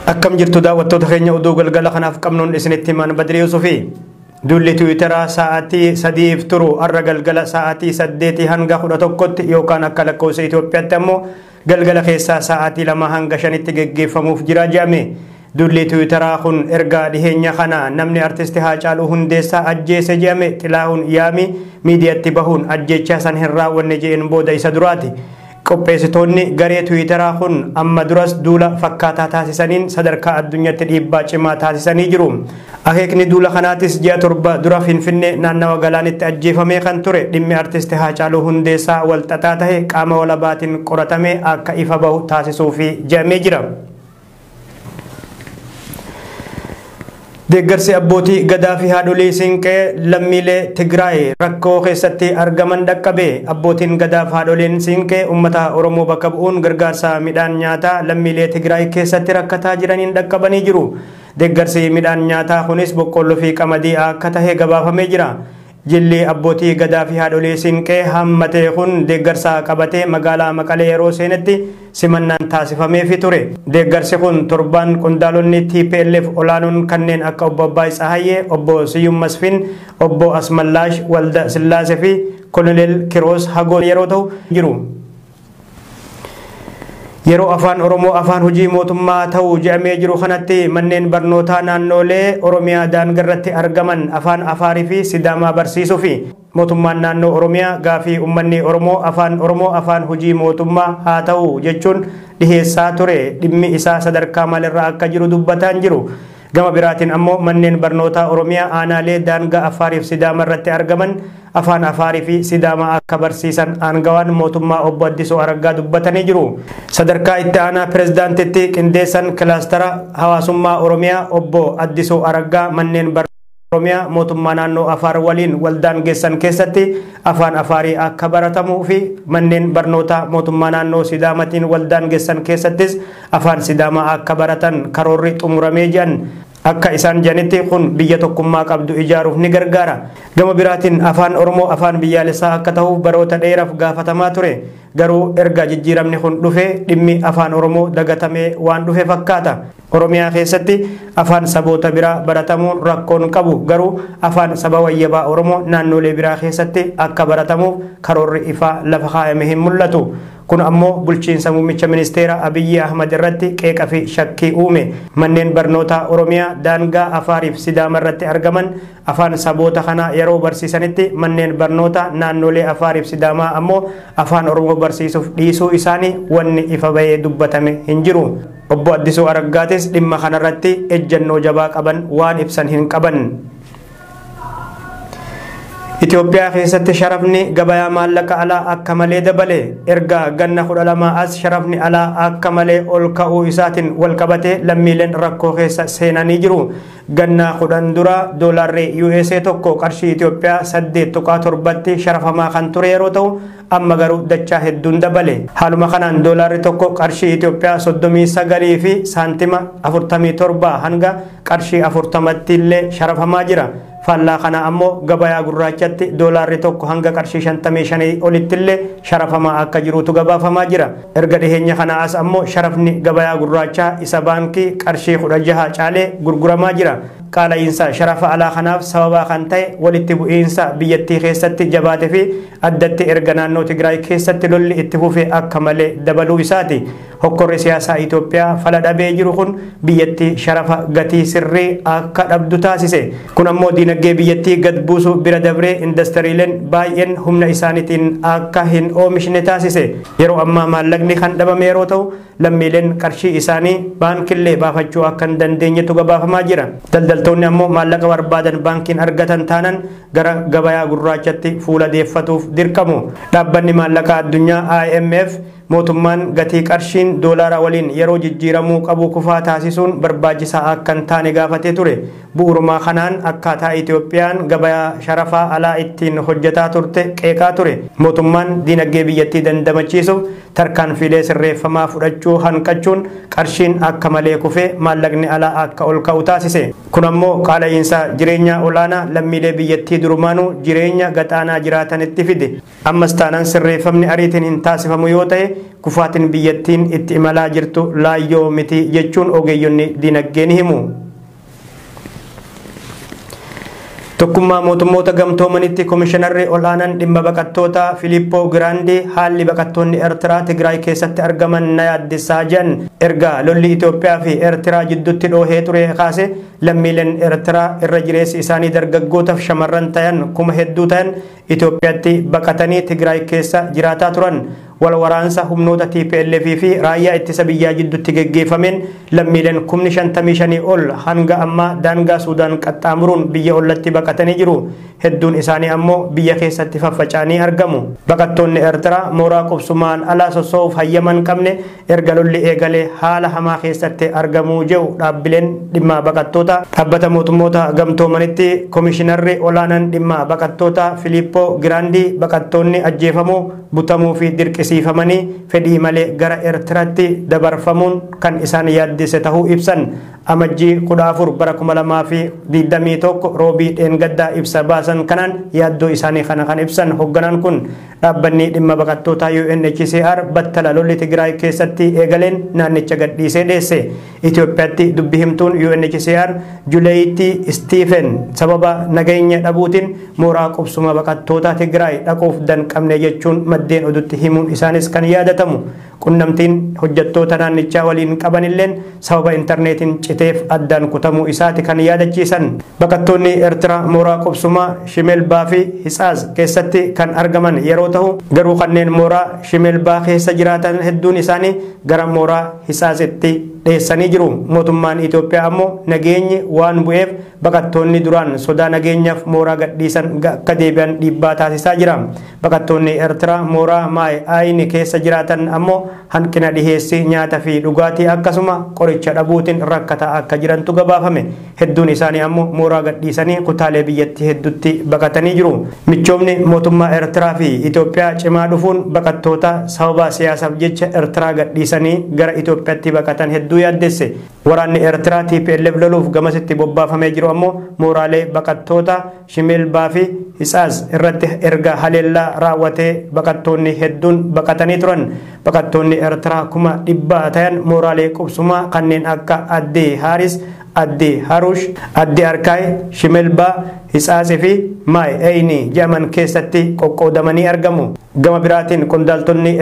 Akkam jirtu daawwattoota keenya oduu galgala kanaaf qabnuun isinitti himan Badrii Yusufi. Duulli Tiwiitaraa sa'aatii 3f turu har'a galgala sa'aatii 8 hanga 11tti yookaan akka lakkoofsa Itoophiyaatti ammoo galgala keessaa sa'aatii 2 hanga 5tti geggeeffamuuf jira jedhame. Duulli Tiwiitaraa kun erga dhiheenya kana namni artisti Haacaaluu Hundeessaa ajjeese jedhame Xilaahun Yaamii miidiyaatti bahuun ajjeechaa san hin raawwanne jedheen booda isa duraati. Qopheessitoonni garee Tiwiitaraa kun amma duras duula fakkaataa taasisaniin sadarkaa addunyaatti dhiibbaa cimaa taasisanii jiru. Akeekni duula kanaatis ji'a 7 dura Finfinnee naannawa galaanitti ajjeefamee kan ture dhimmi artisti Haacaaluu Hundeessaa walxaxaa tahe qaama walabaatiin qoratamee akka ifa bahu taasisuufi jedhamee jira. Deeggarsi abbootii gadaa fi haadholii siinqee lammiilee Tigraay rakkoo keessatti argaman dhaqqabe. Abbootiin gadaa fi haadholiin siinqee uummata Oromoo bakka bu'uun gargaarsa midhaan nyaataa lammiilee Tigraay keessatti rakkataa jiraniin dhaqqabanii jiru. Deeggarsi midhaan nyaataa kunis boqqolloo fi qamadii akka tahe gabaafamee jira. Jilli abbootii gadaa fi haadholii siinqee hammatee kun deeggarsa qabatee magaalaa Maqalee yeroo seenetti simannaan taasifameefii ture. Deeggarsi kun torbaan qondaalonni TPLF olaanoon kanneen akka obbo Abbaay Tsahayyee, obbo Siyyum Masfin, obbo Asmallaash Walda Sillaasee fi Koloneel Kiroos Hagoo yeroo ta'u jiru. Yeroo afaan Oromoo afaan hojii mootummaa ta'u jedhamee jiru kanatti manneen barnootaa naannolee Oromiyaa daangarratti argaman afaan Afaarii fi Sidaamaa barsiisuu fi mootummaan naannoo Oromiyaa gaafii uummanni Oromoo afaan Oromoo afaan hojii mootummaa haa ta'u jechuun dhiheessaa ture dhimmi isaa sadarkaa maalirra akka jiru dubbataan jiru. Gama biraatiin ammoo manneen barnootaa Oromiyaa aanaalee daangaa Afaarii fi Sidaamaa irratti argaman afaan Afaarii fi Sidaamaa akka barsiisan aangawaan mootummaa obbo Addisuu Araggaa dubbatanii jiru. Sadarkaa itti aanaa pirezidaantitti qindeessan kilaastara hawaasummaa Oromiyaa obbo Addisuu Araggaa manneen barnootaa Oromiyaa mootummaa naannoo Afaar waliin waldaan geessan keessatti afaan Afaarii akka baratamuu fi manneen barnootaa mootummaa naannoo Sidaamatiin waldaan geessan keessattis afaan Sidaamaa akka baratan karoorri xumuramee jiran. Akka isaan jedhanitti kun biyya tokkummaa qabdu ijaaruuf ni gargaara. Gama biraatiin afaan Oromoo afaan biyyaalessaa akka ta'uuf baroota dheeraaf gaafatamaa ture. Garuu erga jijjiiramni kun dhufe dhimmi afaan Oromoo dagatamee waan dhufe fakkaata. Oromiyaa keessatti afaan saboota biraa baratamuun rakkoon qabu. Garuu afaan saba wayyabaa Oromoo naannolee biraa keessatti akka baratamuuf karoorri ifaa lafa kaayame hin mul'atu. Kun ammoo bulchiinsa muummicha ministeera Abiyyi Ahmad irratti qeeqa fi shakkii uume. Manneen barnootaa Oromiyaa daangaa Afaarii fi Sidaama irratti argaman afaan saboota kanaa yeroo barsiisanitti manneen barnootaa naannolee Afaarii fi Sidaamaa ammoo afaan Oromoo barsiisuuf dhiisuu isaanii wanni ifa bahee dubbatame hin jiru. Obbo Addisuu Araggaatis dhimma kanarratti ejjennoo jabaa qaban waan ibsan hin qaban. Itoophiyaa keessatti sharafni gabayaa maallaqa alaa akka malee dabale. Erga ganna 12 as sharafni alaa akka malee ol ka'uu isaatiin wal qabatee lammiileen rakkoo keessa seenanii jiru. Ganna 10 dura doolaarri USA tokko qarshii Itoophiyaa 8.7tti sharafamaa kan ture yeroo ta'u amma garuu dachaa hedduun dabale. Haaluma kanaan doolaarri tokko qarshii Itoophiyaa 39 fi saantima 47 hanga qarshii 40tti illee sharafamaa jira. Faallaa kana ammoo gabayaa gurraachatti doolaarri tokko hanga qarshii 55 olitti illee sharafamaa akka jirutu gabaafamaa jira. Erga dhiheenya kana as ammoo sharafni gabayaa gurraachaa isa baankii qarshii 16 caalee gurguramaa jira. Qaala'iinsa sharafa alaa kanaaf sababaa kan ta'e walitti bu'iinsa biyyattii keessatti jabaate fi addatti erga naannoo Tigraay keessatti lolli itti fufe akka malee dabaluu isaati. Hokkorri siyaasaa Itoophiyaa fala dhabee jiru kun biyyattii sharafa gatii sirrii akka dhabdu taasise. Kun ammoo diinagdee biyyattii gad buusuu bira dabree indastiriileen baay'een humna isaaniitiin akka hin oomishne taasise. Yeroo ammaa maallaqni kan dhabame yeroo ta'u lammiileen qarshii isaanii baankillee baafachuu akka hin dandeenyetu gabaafamaa jira. Daldaltoonni ammoo maallaqa barbaadan baankiin argatan taanan gara gabayaa gurraachatti fuula deeffatuuf dirqamu. Dhaabbanni maallaqa addunyaa IMF mootummaan gatii qarshiin doolaara waliin yeroo jijjiiramuu qabu kufaa taasisuun barbaachisaa akka hin taane gaafatee ture. Bu'uurumaa kanaan akkaataa Itoophiyaan gabayaa sharafaa alaa ittiin hojjetaa turte qeeqaa ture. Mootummaan diinagdee biyyattii dandamachiisuuf tarkaanfiilee sirreeffamaa fudhachuu hanqachuun qarshiin akka malee kufee maallaqni alaa akka ol ka'u taasise. Kun ammoo qaala'iinsa jireenyaa olaanaa lammiilee biyyattii durumaanuu jireenya gaxaanaa jiraatanitti fide. Ammas taanaan sirreeffamni ariitiin hin taasifamu yoo ta'e kufaatiin biyyattiin itti imalaa jirtu laayyoo miti jechuun ogeeyyonni dinagdee ni himu. Tokkummaa mootummoota gamtoomanitti komishinarri ol'aanaan dhimma baqattoota Filiippoo Giraandii haalli baqattoonni Eertiraa Tigraay keessatti argaman na yaaddessaa jiran. Erga lolli Itoophiyaa fi Eertiraa jidduutti dhoohee ture kaase lammiileen Eertiraa irra jireessi isaanii dargaggootaaf shamarran ta'an kuma hedduu ta'an Itoophiyaatti baqatanii Tigraay keessa jiraataa turan. Wal waraansa humnoota TPLF fi raayyaa ittisa biyyaa jidduutti geggeeffameen lammiileen 55,000 ol hanga ammaa daangaa Suudaan qaxxaamuruun biyya ollatti baqatanii jiru. Hedduun isaanii ammoo biyya keessatti faffaca'anii argamu. Baqattoonni Eertiraa mooraa qubsumaan alaa sossoo'uuf hayyama hin qabne erga lolli eegalee haala hamaa keessatti argamuu jedhu dhaabbileen dhimma baqattoota. Dhaabbata mootummoota gamtoomanitti komishinarri olaanaan dhimma baqattoota Filiippoo Giraandii baqattoonni ajjeefamuu, butamuu fi dirqisiifamanii fedhii malee gara Eertiraatti dabarfamuun kan isaan yaaddise ta'uu ibsan. Amajjii 14 bara 2021 roobii dheengaddaa ibsa baasan kanaan yaaddoo isaanii kana kan ibsan hoogganaan kun dhaabbanni dhimma baqattootaa UNHCR battala lolli Tigraay keessatti eegaleen naannicha gadhiisee dheesse. Itoophiyaatti dubbi himtuun UNHCR Juleeyitti Stiifen sababa nageenya dhabuutiin mooraa qubsuma baqattoota Tigraay dhaquuf danqamne jechuun maddeen odutti himuun isaanis kan yaadatamu. Qunnamtiin hojjettoota naannichaa waliin qabanilleen sababa intarneetiin citeef addaan kutamuu isaati kan yaadachiisan. Baqattoonni Eertiraa mooraa qubsumaa Shimelbaa fi Hitsaaz keessatti kan argaman yeroo ta'u garuu kanneen mooraa Shimelbaa keessa jiraatan hedduun isaanii gara mooraa Hitsaazitti dheessanii jiru. Mootummaan Itoophiyaa ammoo nageenyi waan bu'eef baqattoonni duraan sodaa nageenyaaf mooraa gadhiisan akka deebi'an dhiibbaa taasisaa jira. Baqattoonni Eertiraa mooraa Maay Aayini keessa jiraatan ammoo hanqina dhiheessii nyaata fi dhugaatii akkasuma qoricha dhabuutiin rakkataa akka jirantu gabaafame. Hedduun isaanii ammoo mooraa gadhiisanii kutaalee biyyattii hedduutti baqatanii jiru. Michoomni mootummaa Eertiraa fi Itoophiyaa cimaa dhufuun baqattoota sababa siyaasaaf jecha Eertiraa gadhiisanii gara Itoophiyaatti baqatan hedduu yaaddesse. Waraanni Eertiraa TPLF loluuf gamasitti bobbaafamee jiru ammoo mooraalee baqattoota Shimelbaa fi Hitsaaz irratti erga haleellaa raawwatee baqattoonni hedduun baqatanii turan. Baqattoonni Eertiraa 100,000 ta'an mooraalee qubsumaa kanneen akka Addee Haaris, Addee Harush, Addee Arkaay, Shimelbaa, Hitsaazii fi Maay Eyni jedhaman keessatti qoqqoodamanii argamu. Gama biraatiin qondaaltonni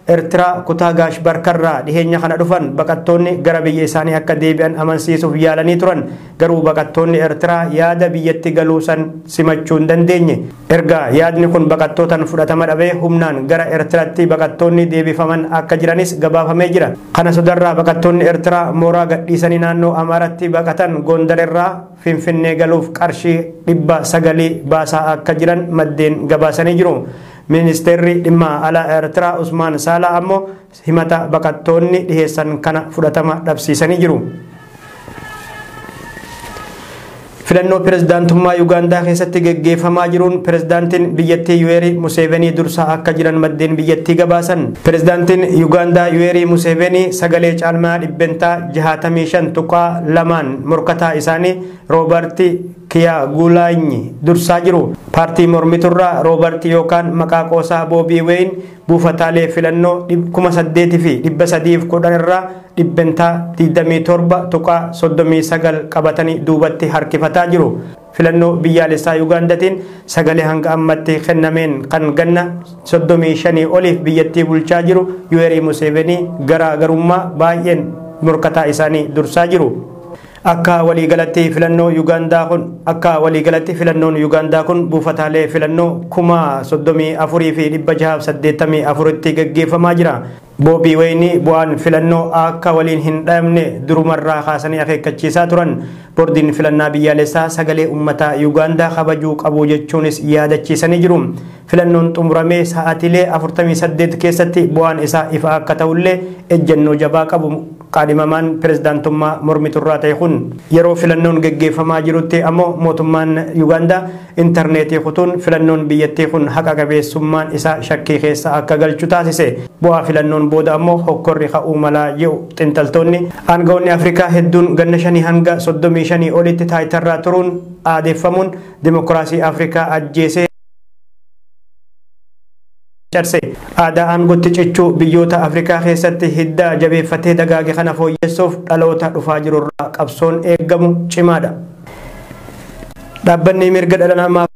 Eertiraa kutaa Gaash Barkarraa dhiheenya kana dhufan baqattoonni gara biyya isaanii akka deebi'an amansiisuuf yaalanii turan. Garuu baqattoonni Eertiraa yaada biyyatti galuu san simachuu hin dandeenye. Erga yaadni kun baqattootaan fudhatama dhabee humnaan gara Eertiraatti baqattoonni deebifaman akka jiranis gabaafamee jira. Kana sodarraa baqattoonni Eertiraa mooraa gadhiisanii naannoo Amaaraatti baqatan Gondarirraa Finfinnee galuuf qarshii 900 baasaa akka jiran maddeen gabaasanii jiru. Ministeerri dhimma alaa Eertiraa Usmaan Saalaa ammoo himata baqattoonni dhiheessan kana fudhatama dhabsiisanii jiru. Filannoo pirezidaantummaa Yuugaandaa keessatti geggeeffamaa jiruun pirezidaantiin biyyattii Yuweerii Museevenii dursaa akka jiran maddeen biyyattii gabaasan. Pirezidaantiin Yuugaandaa Yuweerii Museevenii sagalee caalmaa 65.2% morkataa isaanii Roobarti Kiyaagulaanyi dursaa jiru. Paartii mormiturraa Roobarti yookaan maqaa qoosaa Boobii Weyin buufataalee filannoo 8,310 irraa 27.39% qabatanii duubatti harkifataa jiru. Filannoo biyyaalessaa Yuugaandaatiin sagalee hanga ammatti kennameen kan ganna 35 oliif biyyattii bulchaa jiru Yuweerii Museevenii garaagarummaa baay'een morkataa isaanii dursaa jiru. Akka waliigalatti filannoo Yuugaandaa kun akka waliigalatti filannoon Yuugaandaa kun buufataalee filannoo 34,684tti gaggeeffamaa jira. Boobii Wayinii bu'aan filannoo akka waliin hin dhahamne durumarraa kaasanii akeekkachiisaa turan. Boordiin filannaa biyyaalessaa sagalee uummataa Yuugaandaa kabajuu qabu jechuunis yaadachiisanii jiru. Filannoon xumuramee sa'aatiilee 48 keessatti bu'aan isaa ifa akka ta'ullee ejjennoo jabaa qabu qaadhimamaan pirezidaantummaa mormiturraa ta'e kun. Yeroo filannoon geggeeffamaa jirutti ammoo mootummaan Yuugaandaa intarneetii kutuun filannoon biyyattii kun haqa qabeessummaan isaa shakkii keessa akka galchu taasise. Bu'aa filannoon booda ammoo hokkorri ka'uu malaa jedhu xiinxaltoonni. Aangawoonni Afrikaa hedduun ganna 5 hanga 35 olitti taayitarraa turuun aadeeffamuun dimokiraasii Afrikaa ajjeesee Carse aadaa aangootti cichuu biyyoota Afrikaa keessatti hidda jabeeffatee dagaage kana fooyyessuuf dhaloota dhufaa jirurraa qabsoon eeggamu cimaadha. Dhaabbanni mirga dhala namaa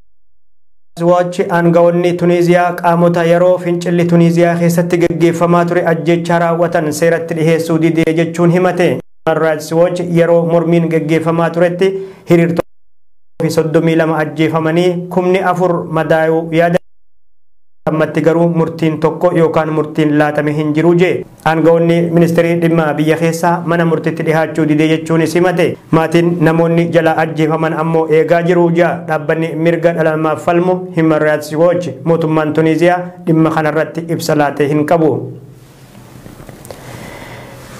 Watch aangawoonni Tuniiziyaa qaamota yeroo fincilli Tuniiziyaa keessatti geggeeffamaa ture ajjeechaa raawwatan seeratti dhiheessuu didee jechuun himate. Human Rights Watch yeroo mormiin geggeeffamaa turetti hiriirtota 32 ajjeefamanii 4,000 madaa'uu yaada. Ammatti garuu murtiin tokko yookaan murtiin laatame hin jiru jee. Aangawoonni ministeerii dhimma biyya keessaa mana murtiitti dhihaachuu didee jechuunis himate. Maatiin namoonni jala ajjeefaman ammoo eegaa jiru jaa dhaabbanni mirga dhala namaaf falmu Human Rights Watch mootummaan Tuniiziyaa dhimma kanarratti ibsa laatee hin qabu.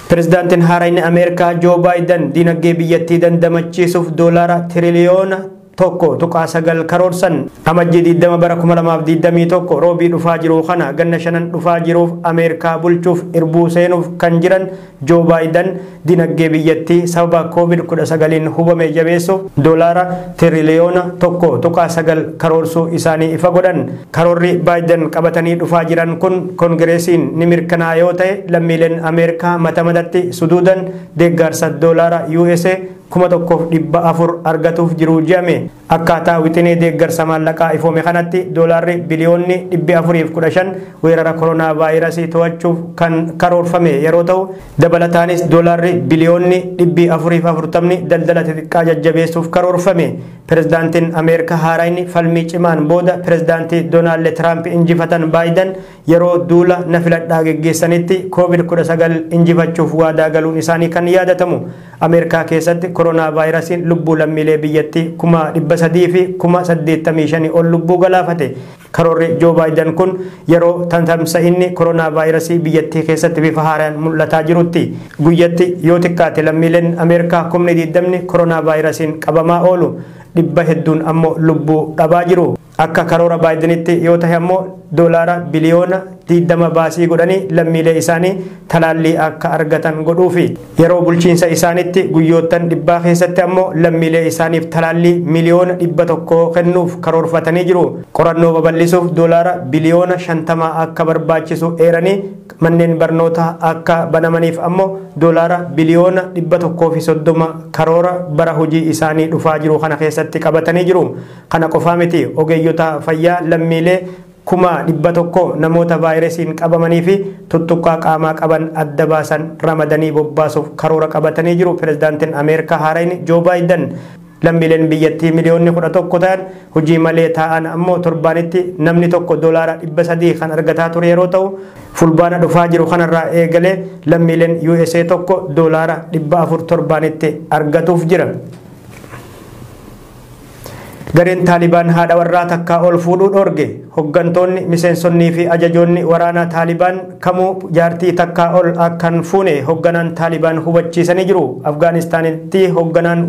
Pirezidaantiin haaraan Ameerikaa Joo Baayiden dinagdee biyyattii dandamachiisuuf doolaara tiriliyoona 1.9 karoorsan. Amajjii 20 bara 2021 roobii dhufaa jiru kana ganna shanan dhufaa jiruuf Ameerikaa bulchuuf irbuu seenuuf kan jiran Joo Baayiden dinagdee biyyattii sababa COVID-19 hubame jabeessuuf doolaara tiriliyoona 1.9 karoorsuu isaanii ifa godhan. Karoorri Baayiden qabatanii dhufaa jiran kun koongireesiin ni mirkanaa'a yoo ta'e lammiileen Ameerikaa mata matatti suduudan deeggarsa doolaara USA 1,400 argatuuf jiru jedhame. Akkaataa wixinee deeggarsa maallaqaa ifoome kanatti doolaarri biliyoonni 415 weerara koronaa vaayirasii to'achuuf kan karoorfame yeroo ta'u dabalataanis doolaarri biliyoonni 440 daldala xixiqqaa jajjabeessuuf karoorfame. Pirezidaantiin Ameerikaa haaraan falmii cimaan booda pirezidaantii Doonaald Tiraamp injifatan Baayiden yeroo duula na filadhaa geggeessanitti COVID-19 injifachuuf waadaa galuun isaanii kan yaadatamu. Ameerikaa keessatti koronaa vaayirasiin lubbuu lammiilee biyyattii 385,000 ol lubbuu galaafate. Karoorri Joo Baayiden kun yeroo tamsa'inni koronaa vaayirasii biyyattii keessatti bifa haaraan mul'ataa jirutti guyyatti yoo xiqqaate lammiileen Ameerikaa 20,000 koronaa vaayirasiin qabamaa oolu. Dhibba hedduun ammoo lubbuu dhabaa jiru. Akka karoora Baayidenitti yoo ta'e ammoo doolaara biliyoona 20 baasii godhanii lammiilee isaanii talaallii akka argatan godhuufi. Yeroo bulchiinsa isaaniitti guyyoottan dhibbaa keessatti ammoo lammiilee isaaniif talaallii miliyoona 100 kennuuf karoorfatanii jiru. Qorannoo babal'isuuf doolaara biliyoona 50 akka barbaachisu eeranii manneen barnootaa akka banamaniif ammoo doolaara biliyoona 130 karoora bara hojii isaanii dhufaa jiru kana keessatti qabatanii jiru. Kana qofaa miti, ogeeyyota fayyaa lammiilee 100,000 namoota vaayirasiin qabamanii fi tuttuqqaa qaamaa qaban adda baasan ramadanii bobbaasuuf karoora qabatanii jiru. Pirezidaantiin Ameerikaa haaraan Joo Baayiden lammiileen biyyattii miliyoonni 11 ta'an hojii malee taa'an ammoo torbaanitti namni tokko doolaara 300 kan argataa ture yeroo ta'u fulbaana dhufaa jiru kanarraa eegalee lammiileen USA tokko doolaara 400 torbaanitti argatuuf jira. Gareen Taalibaan haadha warraa takkaa ol fuudhuu dhoorge. Hoggantoonni, miseensonnii fi ajajoonni waraanaa Taalibaan kamuu jaartii takkaa ol akkan fuune hogganaan Taalibaan hubachiisanii jiru. Afgaanistaanitti hogganaan